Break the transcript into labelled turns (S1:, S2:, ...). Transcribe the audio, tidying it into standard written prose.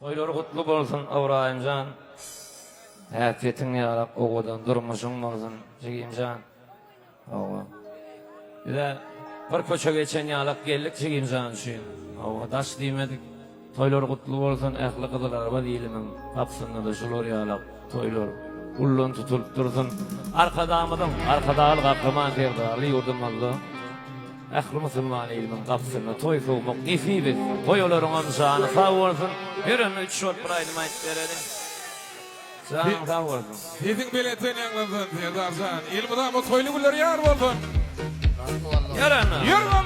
S1: Toýlar gutly bolsun Ybraýymjan. Häsiýetiň ýalak owadan durmuşyň bolsun jigimjan. Hawa. Bize bir köçe geçen ýalak geldik jigimjan üçin. Hawa daş diýmedik. Toýlar gutly bolsun ähli Gyzylarbat ilimiň gapysynda-da şular ýalak toýlar ullan tutulyp dursun. Arkadagymyzyň Arkadagly Gahryman Serdarly ýurdumyzda Ähli musulman ilimiň gapysynda toý sowmak nesip etsin. Goý olaryňam jany sag bolsun. Ýörende üç bolup bir aýdym aýdyp bereliň. Janyň sag bolsun.
S2: Sesiň belentden ýaňlansyn Serdar jan. Elmydama toýly günler ýar bolsun.
S1: Ýörende.
S2: Ýör bolmasa.